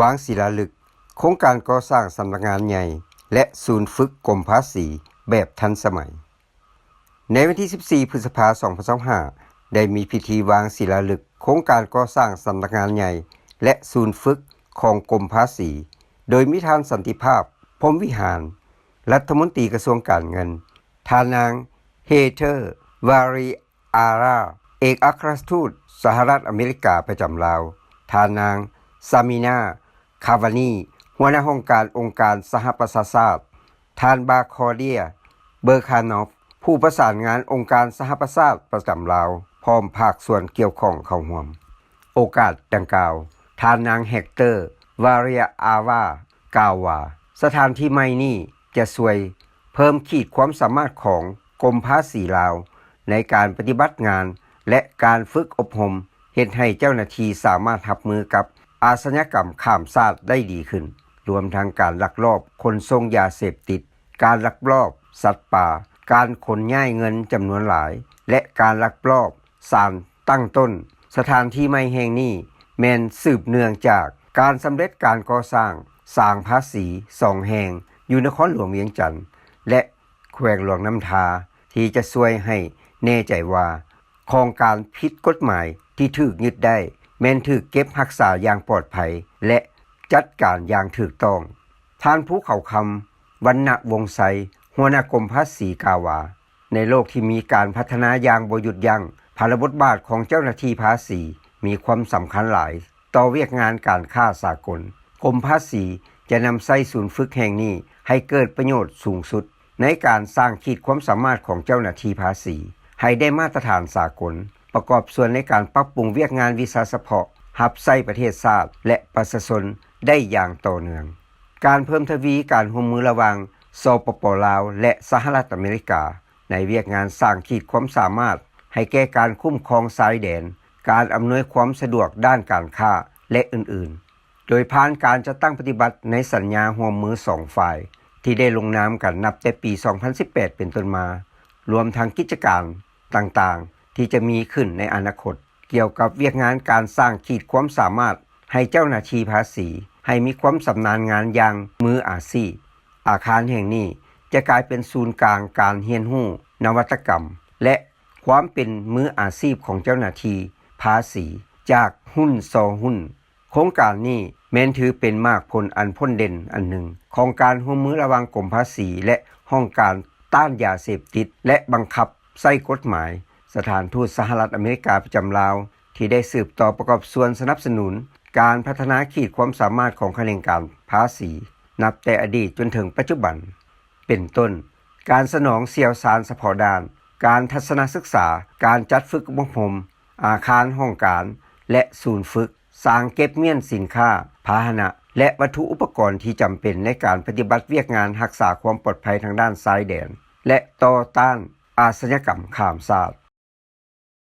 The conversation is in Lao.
ວາງສີລາລຶກໂຄງການກໍ່ສ້າງສຳນັກງານໃຫຍ່ ແລະ ສູນຝຶກກົມພາສີແບບທັນສະໄໝ. ໃນວັນທີສິບສີ່ ພຶດສະພາ ສອງພັນຊາວຫ້າ ໄດ້ມີພິທີວາງສີລາລຶກໂຄງການກໍ່ສ້າງສຳນັກງານໃຫຍ່ ແລະ ສູນຝຶກຂອງກົມພາສີ ໂດຍມີທ່ານ ສັນຕິພາບ ພົມວິຫານ ລັດຖະມົນຕີກະຊວງການເງິນ, ທ່ານນາງ ເຮເທີ ວາຣີອາຣາ ເອກອັຄຣາຊທູດສະຫະລັດອາເມລິກາປະຈຳລາວ, ທ່ານນາງ ຊາມີນາ ຄາວານີ ຫົວໜ້າຫ້ອງການອົງການສະຫະປະຊາຊາດ, ທ່ານ ບາຄອເດຍ ເບີຄານອຟ ຜູ້ປະສານງານອົງການສະຫະປະຊາຊາດປະຈຳລາວ ພ້ອມພາກສ່ວນກ່ຽວຂ້ອງເຂົ້າຮ່ວມ. ໂອກາດດັ່ງກ່າວ, ທ່ານນາງ ເຮັກເຕີ ວາເຣຍອາວາ ກ່າວວ່າ ສະຖານທີ່ໃໝ່ນີ້ຈະຊ່ວຍເພີ່ມຂີດຄວາມສາມາດຂອງກົມພາສີລາວ ໃນການປະຕິບັດງານ ແລະ ການຝຶກອົບຮົມ ເຮັດໃຫ້ເຈົ້າໜ້າທີ່ສາມາດຮັບມືກັບອາຊະຍາກຳຂ້າມຊາດໄດ້ດີຂຶ້ນ, ລວມທັງການລັກລອບຂົນສົ່ງຢາເສບຕິດ, ການລັກລອບສັດປ່າ, ການຂົນຍ້າຍເງິນຈຳນວນຫຼາຍ ແລະ ການລັກລອບສານຕັ້ງຕົ້ນ. ສະຖານທີ່ໃໝ່ແຫ່ງນີ້ແມ່ນສືບເນື່ອງຈາກການສຳເລັດການກໍ່ສ້າງສາງພາສີສອງແຫ່ງຢູ່ນະຄອນຫຼວງວຽງຈັນ ແລະ ແຂວງຫຼວງນ້ຳທາ ທີ່ຈະຊ່ວຍໃຫ້ແນ່ໃຈວ່າ ຂອງການຜິດກົດໝາຍທີ່ຖືກຍຶດໄດ້ ແມ່ນຖືກເກັບຮັກສາຢ່າງປອດໄພ ແລະ ຈັດການຢ່າງຖືກຕ້ອງ. ທ່ານ ພູເຂົາຄຳ ວັນນະວົງໄຊ ຫົວໜ້າກົມພາສີ ກ່າວວ່າ ໃນໂລກທີ່ມີການພັດທະນາຢ່າງບໍ່ຢຸດຢັ້ງ, ພາລະບົດບາດຂອງເຈົ້າໜ້າທີ່ພາສີມີຄວາມສຳຄັນຫຼາຍຕໍ່ວຽກງານການຄ້າສາກົນ. ກົມພາສີຈະນຳໃຊ້ສູນຝຶກແຫ່ງນີ້ໃຫ້ເກີດປະໂຫຍດສູງສຸດ ໃນການສ້າງຂີດຄວາມສາມາດຂອງເຈົ້າໜ້າທີ່ພາສີໃຫ້ໄດ້ມາດຕະຖານສາກົນ, ປະກອບສ່ວນໃນການປັບປຸງວຽກງານວິຊາສະເພາະ ຮັບໃຊ້ປະເທດຊາດ ແລະ ປະຊາຊົນໄດ້ຢ່າງຕໍ່ເນື່ອງ. ການເພີ່ມທະວີການຮ່ວມມືລະຫວ່າງ ສປປ ລາວ ແລະ ສະຫະລັດອາເມລິກາ ໃນວຽກງານສ້າງຂີດຄວາມສາມາດໃຫ້ແກ່ການຄຸ້ມຄອງຊາຍແດນ, ການອຳນວຍຄວາມສະດວກດ້ານການຄ້າ ແລະ ອື່ນໆ. ໂດຍຜ່ານການຈັດຕັ້ງປະຕິບັດໃນສັນຍາຮ່ວມມືສອງຝ່າຍ ທີ່ໄດ້ລົງນາມກັນນັບແຕ່ປີສອງພັນສິບແປດເປັນຕົ້ນມາ, ລວມທັງກິດຈະການຕ່າງໆທີ່ຈະມີຂຶ້ນໃນອະນາຄົດ ກ່ຽວກັບວຽກງານການສ້າງຂີດຄວາມສາມາດໃຫ້ເຈົ້າໜ້າທີ່ພາສີ ໃຫ້ມີຄວາມຊຳນານງານຢ່າງມືອາຊີບ. ອາຄານແຫ່ງນີ້ຈະກາຍເປັນສູນກາງການຮຽນຮູ້ນະວັດຕະກຳ ແລະ ຄວາມເປັນມືອາຊີບຂອງເຈົ້າໜ້າທີ່ພາສີຈາກຮຸ່ນສູ່ຮຸ່ນ. ໂຄງການນີ້ແມ່ນຖືເປັນໝາກຜົນອັນພົ້ນເດັ່ນອັນໜຶ່ງຂອງການຮ່ວມມືລະຫວ່າງກົມພາສີ ແລະ ຫ້ອງການຕ້ານຢາເສບຕິດ ແລະ ບັງຄັບໃຊ້ກົດໝາຍ ສະຖານທູດສະຫະລັດອາເມລິກາປະຈຳລາວ ທີ່ໄດ້ສືບຕໍ່ປະກອບສ່ວນສະໜັບສະໜູນການພັດທະນາຂີດຄວາມສາມາດຂອງຂະແໜງການພາສີ ນັບແຕ່ອະດີດຈົນເຖິງປັດຈຸບັນ ເປັນຕົ້ນ ການສະໜອງຊ່ຽວຊານສະເພາະດ້ານ, ການທັດສະນະສຶກສາ, ການຈັດຝຶກອົບຮົມ, ອາຄານຫ້ອງການ ແລະ ສູນຝຶກ, ສາງເກັບມ້ຽນສິນຄ້າ, ພາຫະນະ ແລະ ວັດຖຸອຸປະກອນທີ່ຈຳເປັນໃນການປະຕິບັດວຽກງານຮັກສາຄວາມປອດໄພທາງດ້ານຊາຍແດນ ແລະ ຕໍ່ຕ້ານອາຊະຍາກຳຂ້າມຊາດ.